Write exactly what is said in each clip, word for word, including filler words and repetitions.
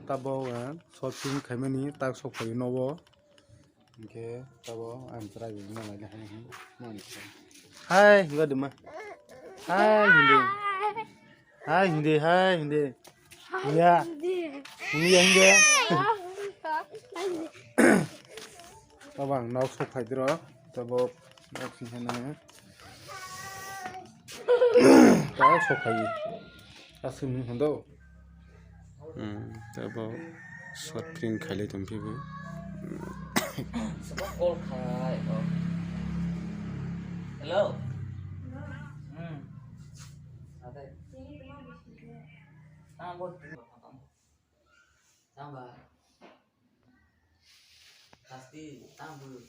tabo, eh, short film khaimani tak sok phaio nobo. Hingke tabo ang chwrai bai ma laina hai hai mani. Hai, hinga dima. Hai, hindi. Hai, hindi, hai, hindi. Ya. Hindi, hindi. Tabo ang nok sok phai diro. Tabo nok sing hana. Tabo sok phai. Aswk nung hondo. Hmm, tabo short film khailai tong phibo. Call khai, oh. Hello. Hmm. Ate. Tang bo. Tang ba. Kasti, tang bo.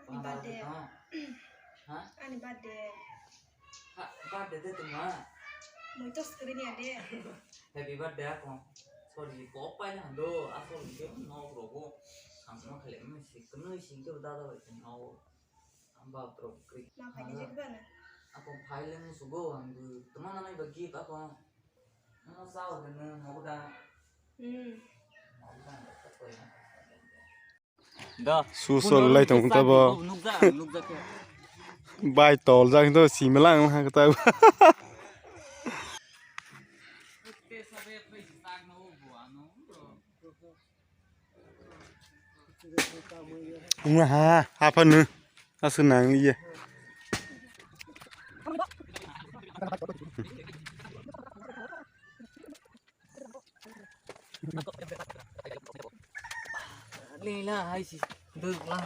Ani birthday. Ha? Ani birthday. Ha, birthday de tuma. Mui to screen ya de. Happy birthday ako. Sorry, pop pai na do. Asol ke no rogo. Ang no khale me si kunu si ke da da bai no. Ang ba pro kri. Ma pai je ba na. Ako pai le mu sugo ang tuma na nai ba gift ako. No sao de no mo da. Hmm. Mo da ko ya. Susol lai tong tabo. Bai tol jang to simela ang ha ta. Ungla ha, ha pa nu. Asu nang liye. Lila hai si dukla.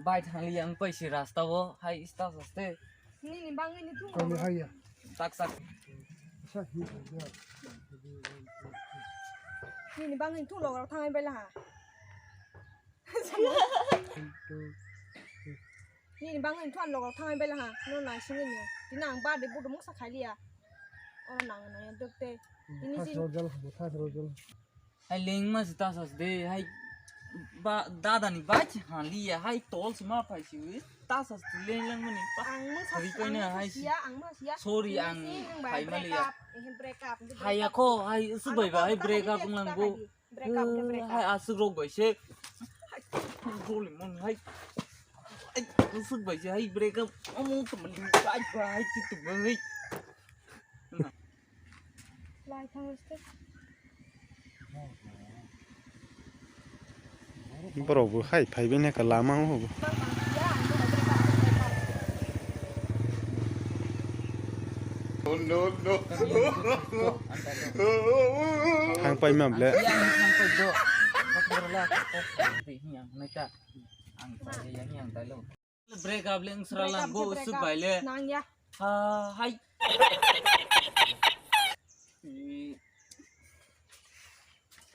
Bai thang li ang pai si rasta bo hai ista saste. Nini bangwi ni thung. Kami haya. Tak tak. Sa hi ya. Nini bangwi thung log rok thang bai la ha. Nini bangwi thwan logok thangai bai laha, no naisingwi ni. Tini ang birthday budu mungsa khailiya. Ono nang nang ya dokte. Tini thas si rojal, thas rojal. Hai lengma si tasas de, hai ba dada ni bai si haliya, hai tol si ma phai si wi tasas de leng leng mani pa. Ang mungsa, hari koi ang na mungsa hai si. Siya, ang mungsa siya. Sorry, tini ang si ang bai phai break maliya. Up, eh, break up, break up. Hai ako, hai subai ba, hai break up wng lang bo. Break up, break up. Hai aswk rok bai se. Hai, goli mon hai. Hai, aswk bai se hai break up. Omo to mali bai bai ti tu bai. Lai thang ste. Borok bo hai phai bini ka lama o bo. Thang pai ma ble. Break up le ngsra lang go usuk bai le. Nang ya. Ha hai.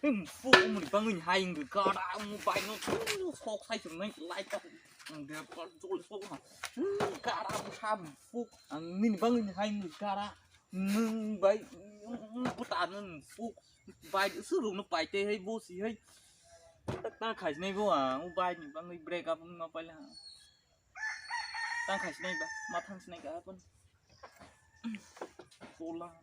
Mpuk umri bangwi hai wngwi kara, um, bai no sok sai chung nai lai ka. Ang de pa jol sok ma. Kara sa mpuk. Ang nini bangwi hai wngwi kara. Nung bai, um, puta nung mpuk. Bai su rung no pai te hai bo si hai. Ta khai nai bo ang bai ni bangwi break up no pai la. Ta khai nai ba, ma thang nai ka pun. Pola.